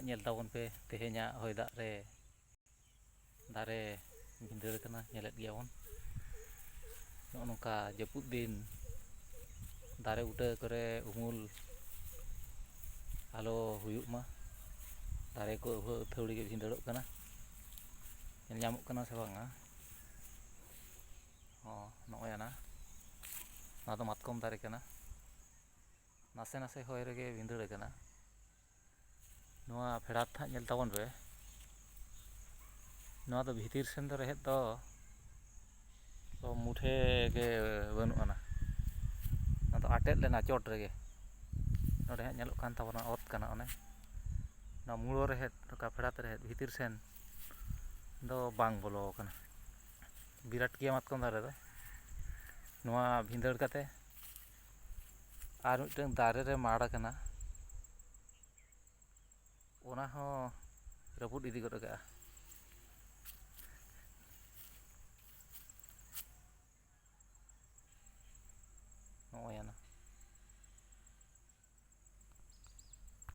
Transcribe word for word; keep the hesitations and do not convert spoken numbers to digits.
ᱧᱮᱞ ᱛᱟᱵᱚᱱ ᱯᱮ ᱛᱮᱦᱮᱧᱟᱜ ᱦᱚᱭ ᱫᱟᱜ ᱨᱮ ᱫᱟᱨᱮ ᱵᱷᱤᱸᱫᱟᱹᱲ ᱠᱟᱱᱟ, ᱧᱮᱞᱮᱫ ᱜᱮᱭᱟᱵᱚᱱ᱾ ᱱᱚᱜᱼᱚ ᱱᱚᱝᱠᱟ ᱡᱟᱹᱯᱩᱫ ᱫᱤᱱ ᱫᱟᱨᱮ ᱵᱩᱴᱟᱹ ᱠᱚᱨᱮ ᱩᱢᱩᱞ ᱟᱞᱚ ᱦᱩᱭᱩᱜ ᱢᱟ᱾ ᱫᱟᱨᱮ ᱠᱚ ᱟᱹᱣᱦᱟᱹ ᱟᱹᱛᱷᱟᱹᱣᱲᱤ ᱜᱮ ᱵᱷᱤᱸᱫᱟᱹᱲᱚᱜ ᱠᱟᱱᱟ᱾ ᱧᱮᱞ ᱧᱟᱢᱚᱜ ᱠᱟᱱᱟ ᱥᱮ ᱵᱟᱝᱟ? ᱦᱚᱸ, ᱱᱚᱜᱼᱚᱭ ᱟᱱᱟ, ᱱᱚᱣᱟ ᱫᱚ ᱢᱟᱛᱠᱚᱢ ᱫᱟᱨᱮ ᱠᱟᱱᱟ᱾ ᱱᱟᱥᱮ ᱱᱟᱥᱮ ᱦᱚᱭ ᱨᱮᱜᱮ ᱵᱷᱤᱸᱫᱟᱹᱲ ᱟᱠᱟᱱᱟ᱾ ᱱᱚᱣᱟ ᱯᱷᱮᱰᱟᱛ ᱦᱟᱸᱜ ᱧᱮᱞ ᱛᱟᱵᱚᱱ ᱯᱮ᱾ ᱱᱚᱣᱟ ᱫᱚ ᱵᱷᱤᱛᱤᱨ ᱥᱮᱱ ᱫᱚ ᱨᱮᱦᱮᱫ ᱫᱚ ᱛᱚ ᱢᱩᱴᱷᱮ ᱜᱮ ᱵᱟᱹᱱᱩᱜ ᱟᱱᱟ᱾ ᱱᱚᱣᱟ ᱫᱚ ᱟᱴᱮᱫ ᱞᱮᱱᱟ ᱪᱚᱴ ᱨᱮᱜᱮ᱾ ᱱᱚᱰᱮ ᱦᱟᱸᱜ ᱧᱮᱞᱚᱜ ᱠᱟᱱ ᱛᱟᱵᱚᱱᱟ ᱚᱛ ᱠᱟᱱᱟ, ᱚᱱᱮ ᱱᱚᱣᱟ ᱢᱩᱲᱟᱹ ᱨᱮᱦᱮᱫ, ᱱᱚᱝᱠᱟ ᱯᱷᱮᱰᱟᱛ ᱨᱮᱦᱮᱫ ᱵᱷᱤᱛᱤᱨ ᱥᱮᱱ ᱫᱚ ᱵᱟᱝ ᱵᱚᱞᱚ ᱟᱠᱟᱱᱟ᱾ ᱵᱤᱨᱟᱴ ᱜᱮᱭᱟ ᱢᱟᱛᱠᱚᱢ ᱫᱟᱨᱮ ᱫᱚ᱾ ᱱᱚᱣᱟ ᱵᱷᱤᱸᱫᱟᱹᱲ ᱠᱟᱛᱮ ᱟᱨ ᱢᱤᱫᱴᱟᱝ ᱫᱟᱨᱮ ᱨᱮ ᱢᱟᱲ ᱟᱠᱟᱱᱟ, ᱚᱱᱟ ᱦᱚᱸ ᱨᱟᱹᱯᱩᱫ ᱤᱫᱤ ᱜᱚᱫ ᱟᱠᱟᱫᱼᱟ᱾